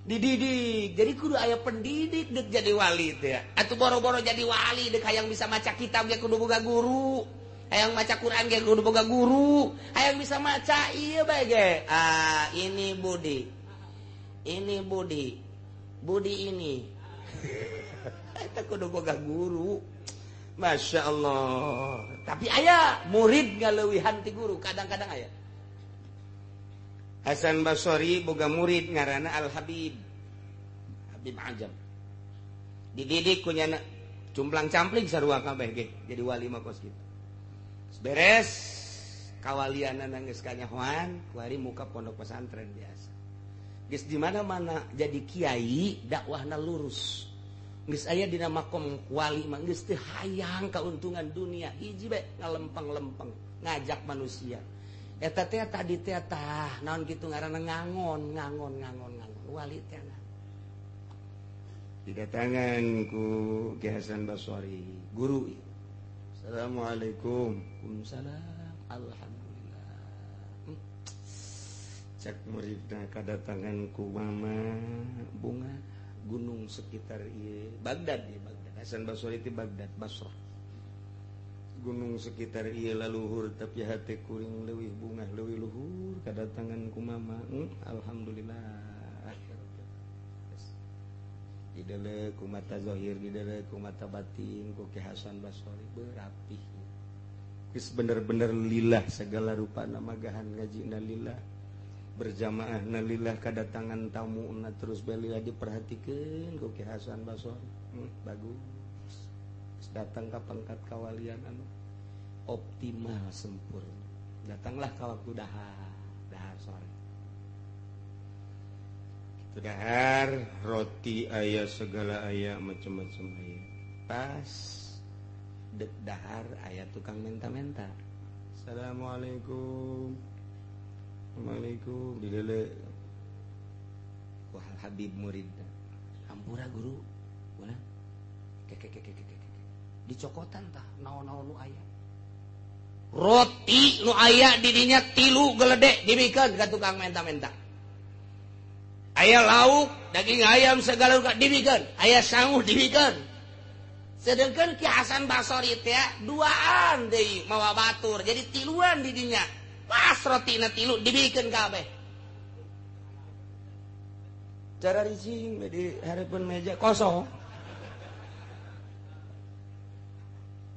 Dididik. Jadi kudu aya pendidik dek jadi wali teh. Atuh boro-boro jadi wali dek hayang bisa maca kitab ge kudu boga guru. Hayang maca Quran ge kudu boga guru. Hayang bisa maca ieu bae ge. Ah, ini Budi. Ini Budi. Budi ini. Eta kudu boga guru. Masya Allah. Tapi aya murid ngaleuwihan ti guru, kadang-kadang aya. Hasan Basri boga murid ngaranna Al Habib. Habib Ajam. Dididik ku nyana cumplang-campling sarua kabeh ge jadi wali mah kos kitu. Beres kawalianana geus kanyahoan, kuari muka pondok pesantren biasa. Geus di mana-mana jadi kiai dakwahna lurus. Geus aya dina makom wali mah geus teu hayang kauntungan dunia, hiji bae ngalempeng-lempeng ngajak manusia. Eta teh tadi teh tah naon kitu ngaranna ngangon ngangon ngangon ngangon wali teh didatangan ku Ki Hasan Basri guru. Assalamualaikum. Waalaikumsalam. Alhamdulillah. Cak muridna kadatangan ku mama bunga gunung sekitar ieu Baghdad ieu Baghdad. Hasan Basri ti Baghdad Basrah. Gunung sekitar ieu laluhur tapi hate kuring leuwih bungah leuwih luhur kadatangan ku mama. Alhamdulillah. Didele ku mata zahir, didele ku mata batin, ku Ki Hasan Basri berapih. Geus bener-bener lillah segala rupa namagahan ngajina lillah, berjamaahna lillah, kadatangan tamuna terus bae lillah diperhatikeun ku Ki Hasan Basri. Bagus. Datang ke pangkat kawalian anu optimal sempurna. Datanglah ke waktu dahar, dahar sore. Itu dahar, roti aya segala aya macam-macam aya. Pas dek dahar aya tukang menta-menta. Assalamualaikum. Assalamualaikum. Dilele. Wah Habib murid. Hampura guru. Ulah. Keke. Dicokotan tah naon-naon nu aya. Roti nu aya didinya tilu geledek dibikeun ka tukang menta-menta. Aya lauk, daging ayam segala rupa dibikeun, aya sangu dibikeun. Sedangkan Ki Hasan Basri teh duaan deui mawa batur, jadi tiluan didinya. Pas rotina tilu dibikeun kabeh. Cara ricing di hareupeun meja kosong.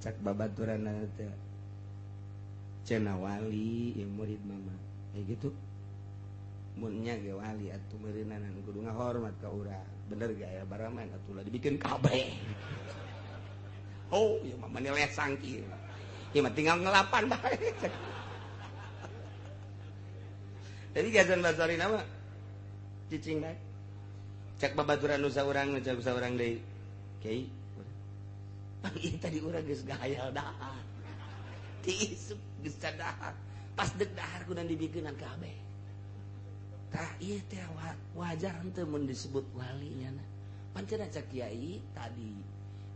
Cak babaturan teh cenah wali ieu murid mama kayak gitu mun nya ge wali atuh meureunanan kudu ngahormat ka urang bener ge aya baraman atuh lah dibikeun kabeh. Oh ieu mah mani lesang kieu ieu mah tinggal ngelapan bae. Jadi Hasan Basri nama cicing bae. Cak babaturan nu saurang cak saurang deui kiai ieu tadi urang geus gahayal dahar. Ti isuk geus dahar. Pas deuk dahar kudu dibikeunan kabeh. Tah ieu teh wajar henteu mun disebut wali nya. Pancen cak kiai tadi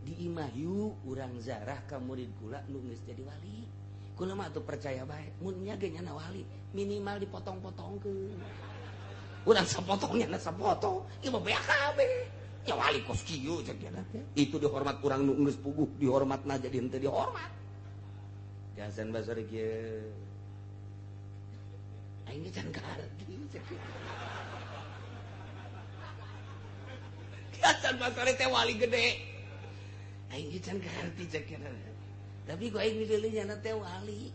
di imah yu urang zarah ka murid kula nu geus jadi wali. Kula mah atuh percaya bae mun nya ge nyana wali minimal dipotong-potongkeun. Urang sapotong nya sapotong, ieu mah beak kabeh. Ya wali kos kieu cek dia teh. Itu dihormat urang nu geus puguh, dihormatna jadi henteu dihormat. Hasan Basri kieu. Aing ge can kaharti cek. Hasan Basri teh wali gede. Aing ge can kaharti cek dia. Tapi ku aing dideuleu nya teh wali.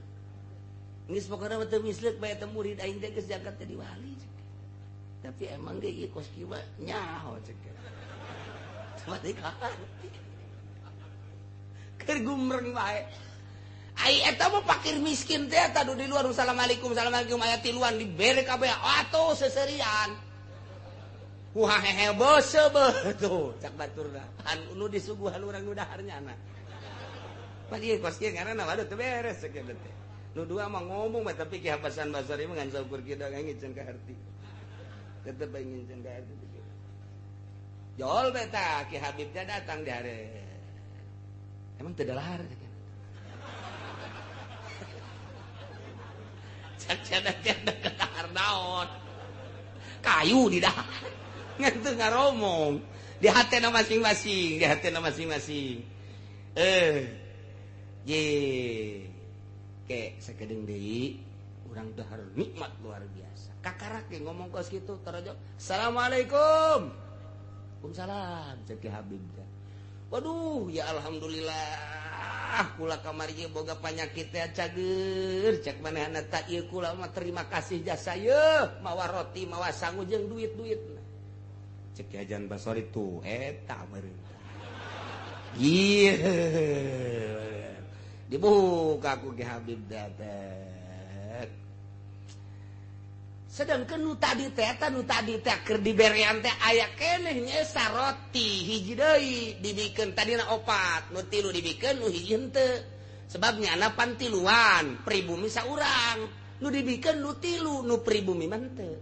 Geus pokona mah teu misleuk bae teh murid aing teh geus diangkat jadi wali cek. Tapi emang ge ieu kos kieu mah nyaho cek. Mati kaharti. Keur gumreng bae. Ai eta mah fakir miskin teh eta di luar assalamualaikum assalamualaikum aya tiluan dibere kabeh atuh seserian. Wah hehe beuseum tuh cak baturna. Anu disuguhan urang nu dahar nyana. Pan ieu kos kieu ngaranna waduh teu beres cek teh. Nu dua mah ngomong bae tapi Ki Hasan Basri mah ngan saukur kieu da ngincen ka harti. Tetep bae ngincen ka harti. Jol beta Ki Habibnya datang di hari. Emang tidak lahar cak cak dahar naon. Kayu di dahar. Ngan teu ngaromong di hatena masing-masing, di hatena masing-masing. Ye ke sakedeung deui urang dahar nikmat luar biasa. Kakarak ge ngomong kos kitu tarajo. Assalamualaikum. Waalaikumsalam cek Ki Habib teh. Waduh, ya alhamdulillah kula kamari ge boga panyakit teh cager cek manehna tak ieu kula mah terima kasih jasa yeuh mawa roti mawa sangu jeung duit-duit. Cek Ki Hasan Basori tuh eta meureun. Ieu dibuka ku Ki Habib teh. Sedangkan nu tadi teh eta nu tadi teh keur diberean teh aya keneh nya roti hiji deui dibikeun tadina opat nu tilu dibikeun nu hiji henteu. Sebabnya ana pan tiluan pribumi saurang nu dibikeun nu tilu nu pribumi mah henteu.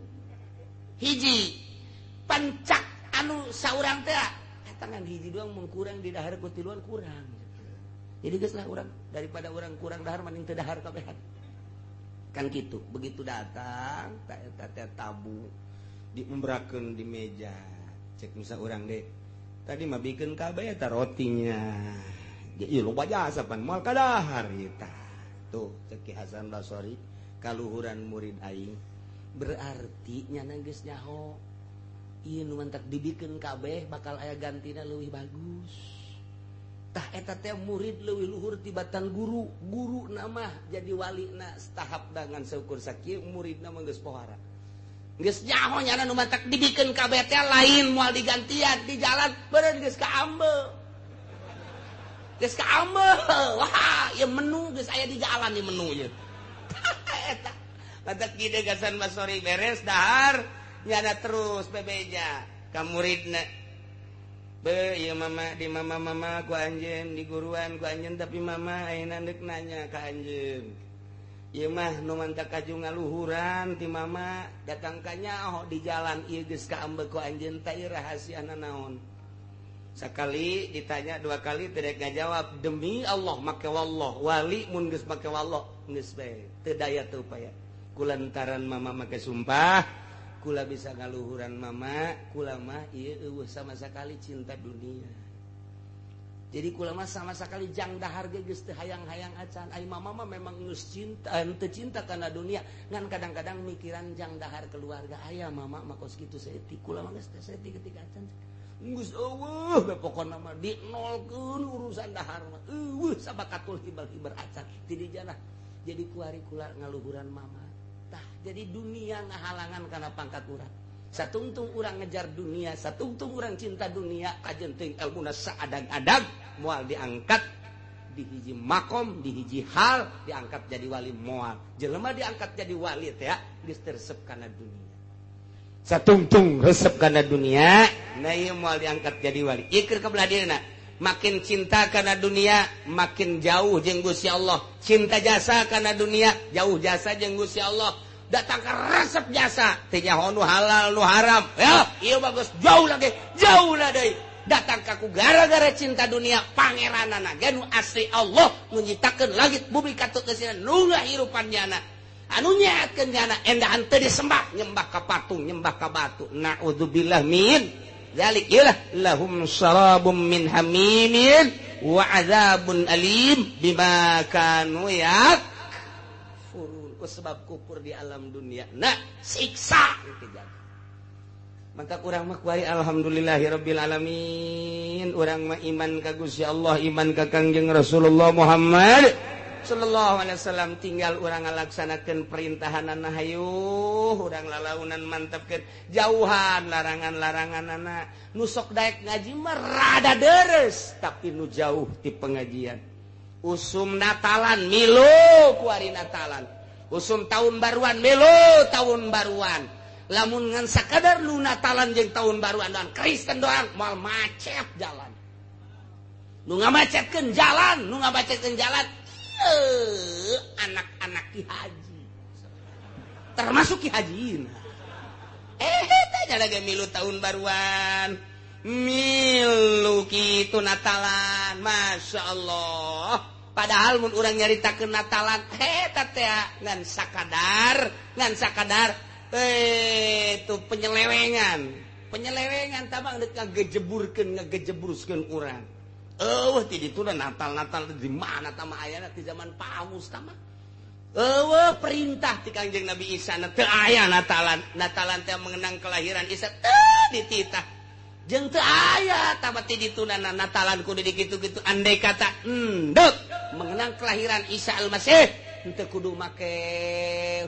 Hiji pancak anu saurang teh eta ngan hiji doang mun kurang di dahar ku tiluan kurang. Jadi geus lah urang daripada urang kurang dahar mending teu dahar kabehan. Kan gitu. Begitu datang tak eta teh tabu diumbrakeun di meja. Cek musa urang deh. Tadi mah bikeun kabeh eta rotinya. Ieu loba jasa pan moal kadahar ieu tah. Tuh cek Ki Hasan Basori kaluhuran murid aing. Berarti nyana geus nyaho. Ieu nu mantak dibikeun kabeh bakal aya gantina leuwih bagus. Tah eta teh murid leuwih luhur tibatan guru. Guru nama jadi wali na tahap dangan seukur sakieu muridna mah geus pohara. Geus nyaho nyana nu mantak dibikeun kabeh teh lain moal digantian di jalan beureun geus kaambe. Geus kaambe. Wah, ieu menu geus aya di jalan ieu menu ieu. Eta mantak kieu Hasan Basori beres dahar nyana terus bebeja ka muridna. Be, iya mama di mama mama ku anjeun di guruan ku anjeun tapi mama ayeuna deuk nanya ka anjeun. Ieu mah nu mantak kaju ngaluhuran ti mama datang ka nyaho di jalan ieu geus kaambe ku anjeun teh ieu rahasiana naon. Sakali ditanya dua kali tidak ngajawab demi Allah make wallah wali mun geus make wallah geus bae teu daya teu upaya. Kulantaran mama make sumpah kula bisa ngaluhuran mama kula mah ieu eueuh sama sekali cinta dunia. Jadi kula mah sama sekali jang dahar ge geus teu hayang-hayang acan. Ai mama mah memang geus cinta henteu cinta kana dunia ngan kadang-kadang mikiran jang dahar keluarga aya mama mah kos kitu saeutik kula mah geus teu saeutik ketika acan. Geus eueuh we pokona mah dinolkeun urusan dahar mah eueuh sabakatul hibal-hibar acan ti dijana. Jadi kuari kula ngaluhuran mama. Tah, jadi dunia ngahalangan karena pangkat urang. Satungtung urang ngejar dunia, satungtung urang cinta dunia, kajen teuing ilmuna saadag-adag moal diangkat di hiji makom, di hiji hal diangkat jadi wali moal. Jelema diangkat jadi wali teh geus resep kana dunia. Satungtung resep kana dunia, nah ieu moal diangkat jadi wali. Ieu keur ka belah dieuna. Makin cinta kana dunia, makin jauh jeung Gusti Allah. Cinta jasa kana dunia, jauh jasa jeung Gusti Allah. Datang ke resep jasa, teu nyaho nu halal nu haram. Ya, ieu bagus jauh lagi, jauh lah deui. Datang ka ku gara-gara cinta dunia, pangeranana ge nu asli Allah nu nyiptakeun langit bumi katut geusina nu ngahirupan nyana. Anu nyehatkeun nyana endahan teu disembah, nyembah ka patung, nyembah ka batu. Naudzubillah min dzalik ilah lahum syarabum min hamimin wa adzabun alim bima kanu yakfurun. Ku sebab kufur di alam dunia. Nah, siksa itu jadi. Maka urang mah kuari alhamdulillahirabbil alamin. Urang mah iman ka Gusti Allah, iman ka Kangjeng Rasulullah Muhammad sallallahu alaihi wasallam. Tinggal urang ngalaksanakeun perintahanana hayuh, urang lalaunan mantepkeun jauhan larangan-laranganana. Nu sok daek ngaji mah rada deres, tapi nu jauh ti pengajian. Usum Natalan milu kuari Natalan. Usum tahun baruan milu tahun baruan. Lamun ngan sakadar nu Natalan jeung tahun baruan doang Kristen doang moal macet jalan. Nu ngamacetkeun jalan, nu ngamacetkeun jalan anak-anak Ki Haji. Termasuk Ki Haji. Tanya lagi milu tahun baruan. Milu kitu Natalan, Masya Allah. Padahal mun urang nyaritakeun Natalan, eta teh ngan sakadar itu penyelewengan. Penyelewengan tabang deuk ngagejeburkeun ngagejebruskeun urang. Eueuh ti ditu Natal-Natal di mana tah mah ayana ti zaman Paus tah mah. Eueuh perintah ti Kangjeng Nabi Isa na teu aya Natalan. Natalan teh mengenang kelahiran Isa teu dititah. Jeung teu aya tah ti dituna Natalan kudu dikitu-kitu andai kata endek mengenang kelahiran Isa Al-Masih teu kudu make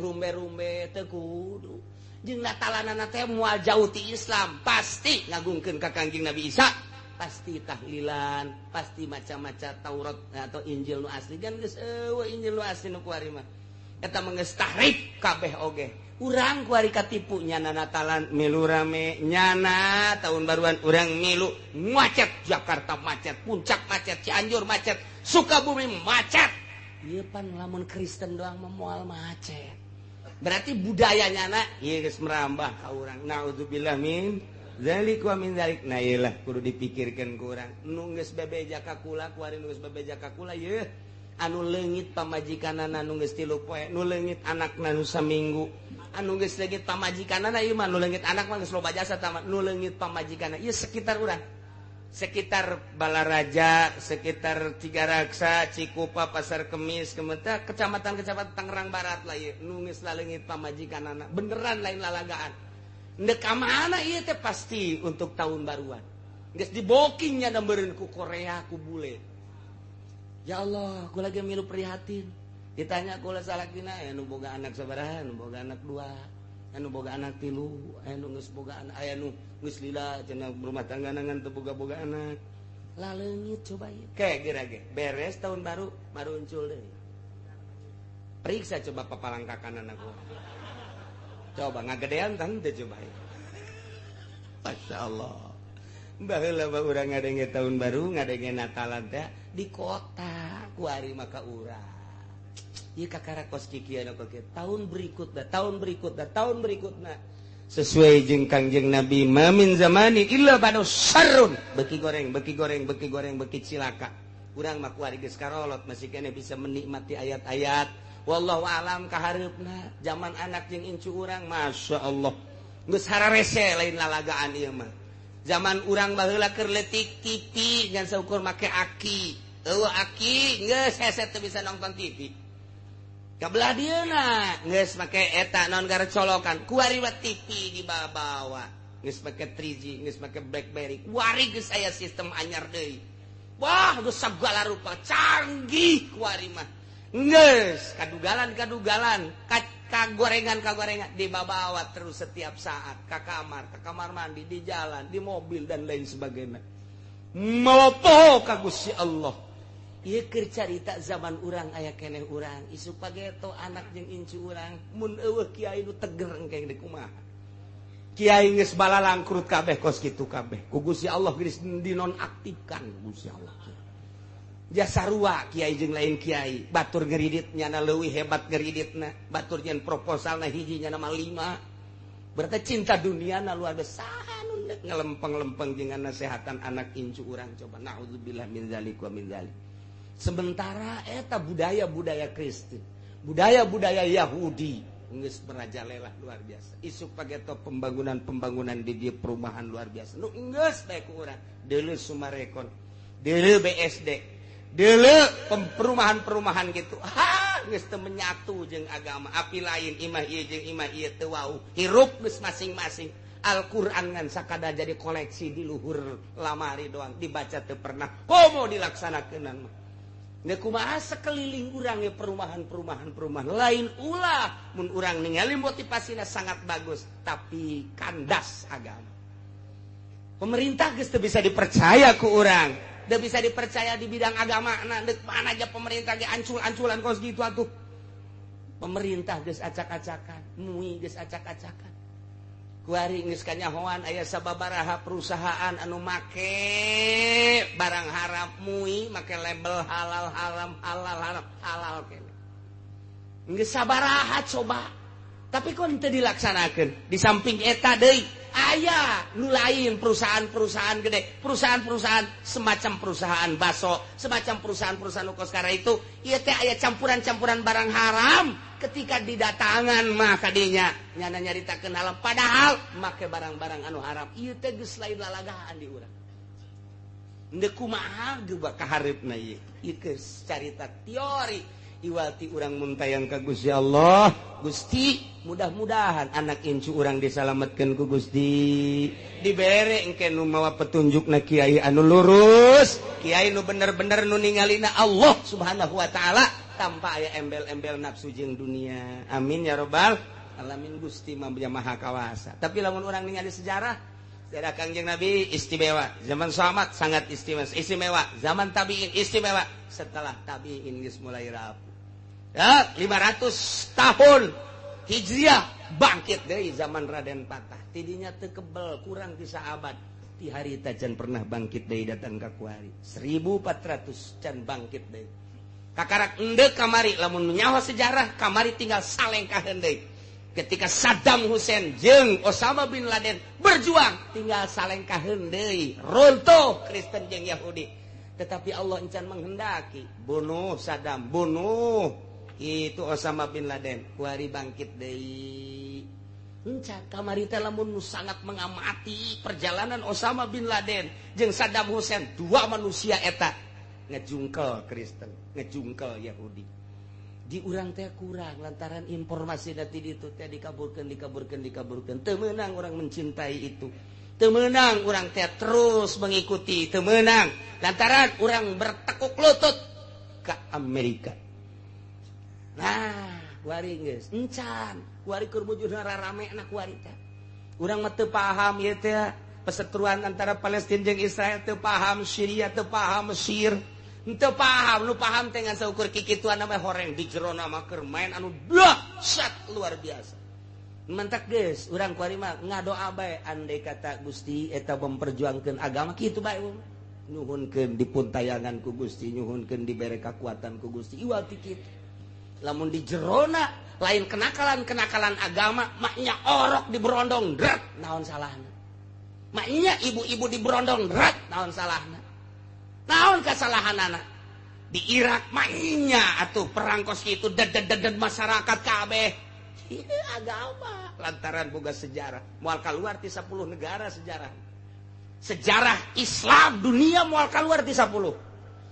rumbe-rumbe teu kudu. Jeung Natalanana teh moal jauh ti Islam, pasti ngagungkeun ka Kangjeng Nabi Isa. Pasti tahlilan, pasti macam-macam Taurat atau Injil nu asli kan geus eueuh Injil nu asli nu kuari mah. Eta mah geus tahrif kabeh oge. Urang kuari katipu nyana Natalan milu rame, nyana tahun baruan urang milu macet, Jakarta macet, Puncak macet, Cianjur macet, Sukabumi macet. Ieu pan lamun Kristen doang mah moal macet. Berarti budaya nyana ieu geus merambah ka urang. Naudzubillah min zalik wa min zalik. Nah iyalah kudu dipikirkan ku urang. Nu geus bebeja ka kula kuari nu geus bebeja ka kula yeuh anu leungit pamajikanana nu geus 3 poe, nu leungit anakna nu saminggu, anu geus leungit pamajikanana ieu mah nu leungit anak mah geus loba jasa tah nu leungit pamajikanana ieu sekitar urang. Sekitar Balaraja, sekitar Cigaraksa, Cikupa, Pasar Kemis, Kemeta, kecamatan-kecamatan Tangerang Barat lah ieu nu geus laleungit pamajikanana beneran lain lalagaan. Ndek ka mana ieu teh pasti untuk tahun baruan. Geus dibokingnya meureun ku Korea ku bule. Ya Allah, aku lagi milu prihatin. Ditanya kula salakina aya nu boga anak sabaraha, nu boga anak 2, anu boga anak 3, aya nu geus boga anak, aya nu geus lila cenah rumah tangga ngan teu boga-boga anak. Laleungit coba ieu. Ke geura ge beres tahun baru maruncul deui. Periksa coba papalangkakan anak gua. Coba ngagedean tante coba. Masya Allah. Baheula mah urang ngadenge tahun baru, ngadenge Natalan teh di kota kuari maka urang. Ieu kakara kos kikieu anu kieu. Tahun berikutna, tahun berikutna, tahun berikutna. Sesuai jeung Kangjeng Nabi, ma min zamani illa ba'da syarrun. Beki goreng, beki goreng, beki goreng, beki cilaka. Urang mah kuari geus karolot masih keneh bisa menikmati ayat-ayat. Wallahu alam kahareupna zaman anak jeung incu urang Masya Allah geus hararese lain lalagaan ieu mah. Zaman urang baheula keur leutik TV ngan saukur make aki. Eueuh aki geus hese teu bisa nonton TV. Kabelah dieuna geus make eta naon gara colokan kuari wa TV dibawa-bawa. Geus make 3G, geus make BlackBerry. Kuari geus aya sistem anyar deui. Wah, geus sagala rupa canggih kuari mah. Nges, kadugalan-kadugalan, kagorengan-kagorengan dibawa terus setiap saat ke kamar mandi, di jalan, di mobil dan lain sebagainya. Malopo ka Gusti Allah. Ieu keur carita zaman urang aya keneh urang, isuk pageto anak jeung incu urang, mun eueuh kiai nu teger engke deui kumaha. Kiai geus balalangkrut kabeh kos kitu kabeh. Ku Gusti Allah geus dinonaktifkan Gusti Allah. Jasa rua kiai jeung lain kiai, batur ngeridit nyana leuwih hebat ngeriditna, batur nyen proposalna hiji nyana mah 5. Berarti cinta duniana luar biasa nu ngelempeng-lempeng jeung nasehatan anak incu urang coba naudzubillah min zalik wa min zalik. Sementara eta budaya-budaya Kristen, budaya-budaya Yahudi geus merajalela luar biasa. Isuk pageto pembangunan-pembangunan di dieu perumahan luar biasa. Nu geus bae ku urang, deuleu Sumarekon, deuleu BSD. Deuleu perumahan-perumahan gitu. Ha, geus teu menyatu jeung agama. Api lain imah ieu jeung imah ieu teu wau. Hirup geus masing-masing. Al-Qur'an ngan sakada jadi koleksi di luhur lamari doang, dibaca teu pernah. Komo dilaksanakeun mah. Geus kumaha sekeliling urang ge perumahan-perumahan perumahan lain ulah mun urang ningali motivasina sangat bagus, tapi kandas agama. Pemerintah geus teu bisa dipercaya ku urang. Udah bisa dipercaya di bidang agama, nah dek mana aja pemerintah ge ancul-anculan kos gitu atuh. Pemerintah geus acak-acakan, MUI geus acak-acakan. Kuari geus kanyahoan aya sababaraha perusahaan anu make barang haram MUI make label halal haram halal haram halal kene. Geus sabaraha coba. Tapi kon teu dilaksanakeun. Di samping eta deui Aya nu lain perusahaan-perusahaan gede, perusahaan-perusahaan semacam perusahaan baso, semacam perusahaan-perusahaan nu kos itu, ieu teh aya campuran-campuran barang haram ketika didatangan mah kadinya nyana nyaritakeun halal padahal make barang-barang anu haram. Ieu teh geus lain lalagaan di urang. Ndek kumaha ge kahareupna ieu? Ieu geus carita teori iwati urang muntayang ka Gusti Allah. Gusti, mudah-mudahan anak incu urang disalametkeun ku Gusti, dibere engke nu mawa petunjukna kiai anu lurus, kiai nu bener-bener nu ningalina Allah Subhanahu wa taala tanpa aya embel-embel nafsu jeung dunia. Amin ya robbal alamin. Gusti mah maha kawasa. Tapi lamun urang ningali sejarah, sejarah Kangjeng Nabi istimewa, zaman sahabat sangat istimewa, istimewa, zaman tabiin istimewa, setelah tabiin geus mulai rapuh. Ya, 500 tahun Hijriah bangkit dari zaman Raden Patah. Tidinya teu kebel kurang ti saabad. Ti harita can pernah bangkit deui datang ka kuari. 1400 can bangkit deui. Kakarak endek kamari lamun nyaho sejarah kamari tinggal salengkaheun deui. Ketika Saddam Hussein jeung Osama bin Laden berjuang tinggal salengkaheun deui, runtuh Kristen jeung Yahudi. Tetapi Allah encan menghendaki bunuh Saddam, bunuh itu Osama bin Laden, kuari bangkit deui. Encan kamari teh lamun sangat mengamati perjalanan Osama bin Laden jeung Saddam Hussein, dua manusia eta ngejungkel Kristen, ngejungkel Yahudi. Di urang teh kurang lantaran informasi nanti itu teh dikaburkan, dikaburkan, dikaburkan. Teu meunang orang mencintai itu, teu meunang urang teh terus mengikuti, teu meunang lantaran urang bertekuk lutut ke Amerika. Nah, kuari geus encan, kuari keur bujurna rarame na kuari teh. Urang mah teu paham ieu teh perseteruan antara Palestina jeung Israel, teu paham Syria, teu paham Mesir. Teu paham, nu paham teh ngan saukur kikituan mah horeng di jerona mah keur main anu dahsyat luar biasa. Mantak geus urang kuari mah ngadoa bae andai kata Gusti eta memperjuangkeun agama kitu bae. Nyuhunkeun dipuntayangan ku Gusti, nyuhunkeun dibere kakuatan ku Gusti. Iwal ti kitu. Lamun di jerona lain kenakalan-kenakalan agama, maknya orok diberondong dret naon salahna. Maknya ibu-ibu diberondong dret naon salahna. Naon kesalahan anak di Irak maknya atuh perang kos kitu ded masyarakat kabeh. Agama lantaran boga sejarah moal keluar ti 10 negara sejarah. Sejarah Islam dunia moal keluar ti 10.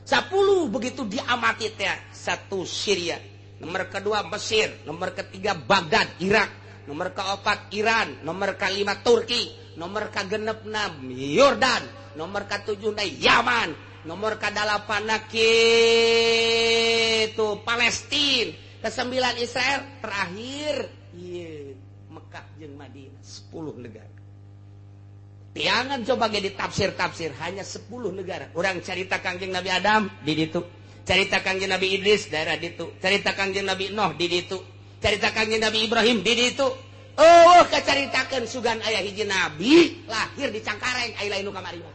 10 begitu diamati teh, satu Syria, nomor kedua Mesir, nomor ketiga Baghdad Irak, nomor keempat Iran, nomor kelima Turki, nomor kagenepna Yordan, nomor ketujuhna Yaman, nomor ke-8 kitu Palestina, ke-9 Israel, terakhir ieu Mekah jeung Madinah. 10 negara. Tiangan coba ge ditafsir-tafsir hanya 10 negara. Urang carita Kangjeng Nabi Adam di ditu, carita Kangjeng Nabi Idris daerah ditu, carita Kangjeng Nabi Nuh di ditu, carita Kangjeng Nabi Ibrahim di ditu. Oh, kacaritakeun sugan aya hiji nabi lahir di Cangkareng, aya lain nu kamari mah.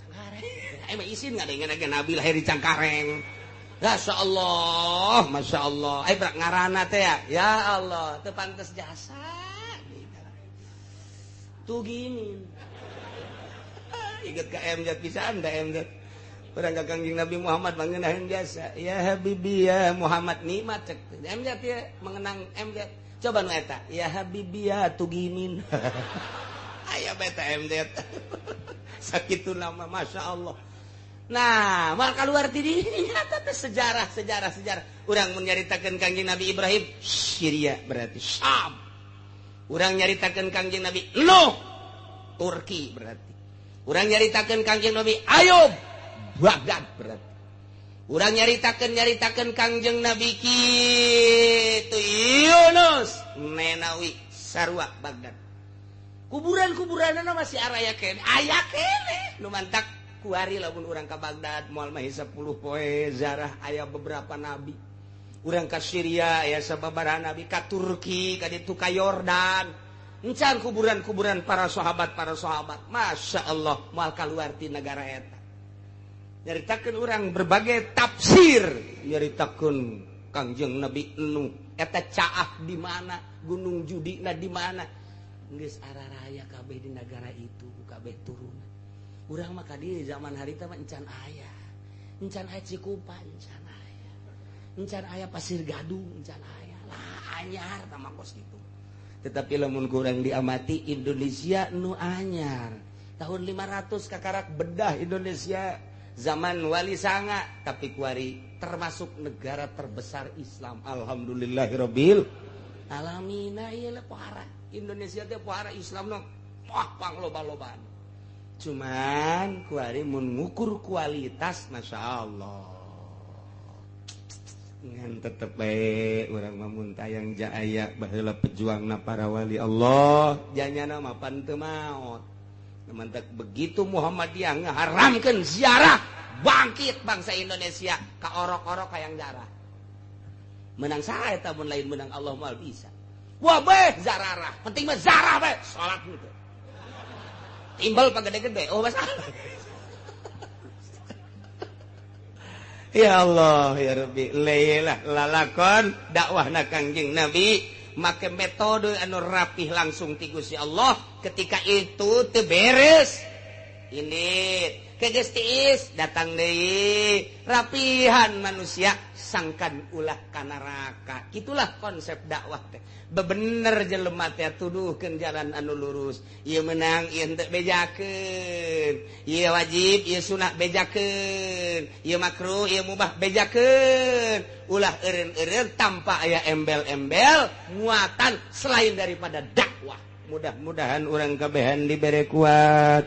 Cangkareng. Aya mah isin ngadengeun nabi lahir di Cangkareng. Masya Allah, Masya Allah. Aya berak ngaranna teh ya. Ya Allah, teu pantes jasa. Tuh gini. Ingat ka MZ pisan da MZ. Urang ka Kangjeng Nabi Muhammad mangenaheun jasa. Ya Habibi ya Muhammad nikmat cek. MZ ya mengenang MZ. Coba nu eta, ya Habibi ya Tugimin. Aya beta MZ. Sakitu lama Masya Allah. Nah, mal keluar ti nyata teh sejarah sejarah sejarah. Urang mun nyaritakeun Kangjeng Nabi Ibrahim, Syria berarti Syam. Urang nyaritakeun Kangjeng Nabi Nuh, Turki berarti. Urang nyaritakeun Kangjeng Nabi Ayub, Baghdad berarti. Urang nyaritakeun Kangjeng Nabi kitu Yunus, Nenawi, Sarwa, Baghdad. Kuburan-kuburanna masih araya keneh, aya keneh. Nu mantak kuari lamun urang ka Baghdad moal mah 10 poe zarah aya beberapa nabi. Urang ka Syria aya sababaraha nabi, ka Turki, ka ditu ka Yordan. Encan kuburan-kuburan para sahabat. Masya Allah, moal kaluar ti negara eta. Nyaritakeun urang berbagai tafsir, nyaritakeun Kangjeng Nabi Nuh eta caah di mana, Gunung Judina di mana. Geus araraya kabeh di negara itu, kabeh turun. Urang mah ka dieu zaman harita mah encan aya. Encan aya Cikupa, encan aya. Encan aya Pasir Gadung, encan aya. Lah anyar tah kos gitu. Tetapi lamun kurang diamati, Indonesia nu anyar. Tahun 500 kakarak bedah Indonesia zaman Wali Sanga, tapi kuari termasuk negara terbesar Islam. Alhamdulillahirabbil alamin. Ieu pohara Indonesia teh, pohara Islam nu wah pangloba-lobaan. Cuman kuari mun ngukur kualitas, Masya Allah, ngan tetep bae urang mah mun tayang jaya baheula pejuangna para wali Allah janyana mah pan teu maot. Mantak begitu Muhammadiyah ngaharamkeun ziarah, bangkit bangsa Indonesia ka orok-orok hayang darah. Menang saha eta mun lain menang Allah? Moal bisa. Wah beh zararah, penting mah zarah beh salat gitu. Timbal pagede-gede, oh masalah. Ya Allah ya Rabbi, leilah lalakon dakwahna Kangjeng Nabi make metode anu rapih langsung ti Gusti Allah. Ketika itu teu beres ini keges tiis datang deui rapihan manusia sangkan ulah ka neraka. Itulah konsep dakwah teh, bebener jelema teh tuduhkeun jalan anu lurus. Ieu menang, ieu henteu bejakeun, ieu wajib, ieu sunah bejakeun, ieu makruh, ieu mubah bejakeun. Ulah eureun-eureun tanpa aya embel-embel muatan selain daripada dakwah. Mudah-mudahan urang kabehan dibere kuat,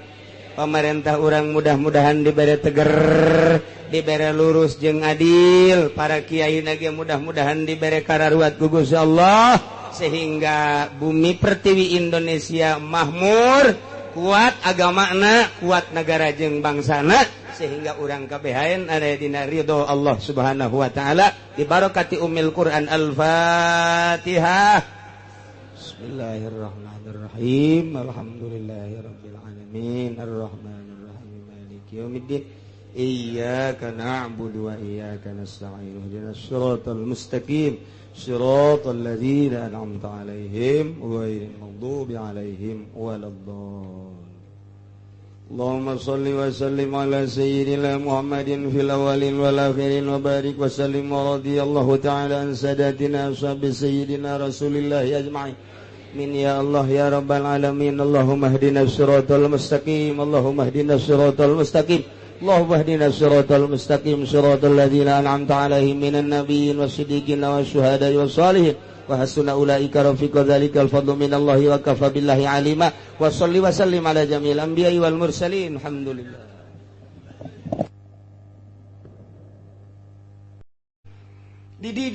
pemerintah urang mudah-mudahan dibere teger, dibere lurus jeung adil, para kiai ge mudah-mudahan dibere kararuat ku Gusti Allah sehingga bumi pertiwi Indonesia makmur, kuat agamana, kuat negara jeung bangsana, sehingga urang kabehan ada dina ridho Allah Subhanahu wa taala dibarokati Ummul Quran. Al-Fatihah. Bismillahirrahmanirrahim. Alhamdulillahirabbil alamin, arrahmanirrahim, maliki yaumiddin, iyyaka na'budu wa iyyaka nasta'in, ihdinas siratal mustaqim, siratal ladzina an'amta 'alaihim ghairil maghdubi 'alaihim waladdallin. Allahumma salli wa sallim ala sayyidina Muhammadin fil awwalin wal akhirin wa barik wa sallim wa radiyallahu ta'ala an sadatina ashabi sayyidina Rasulillah ajma'in. Min ya Allah ya rabbal alamin. Allahumma ihdinas siratal mustaqim, Allahumma ihdinas siratal mustaqim, Allahumma ihdinas siratal mustaqim, siratal ladzina an'amta 'alaihim minan nabiyyin wasiddiqin wasyuhada'i wassalihin wa hasuna ulaika rafiqa. Dzalikal fadlu minallahi wa kafa billahi alima. Wa salli wa sallim ala jami'il anbiya'i wal mursalin. Alhamdulillah. Di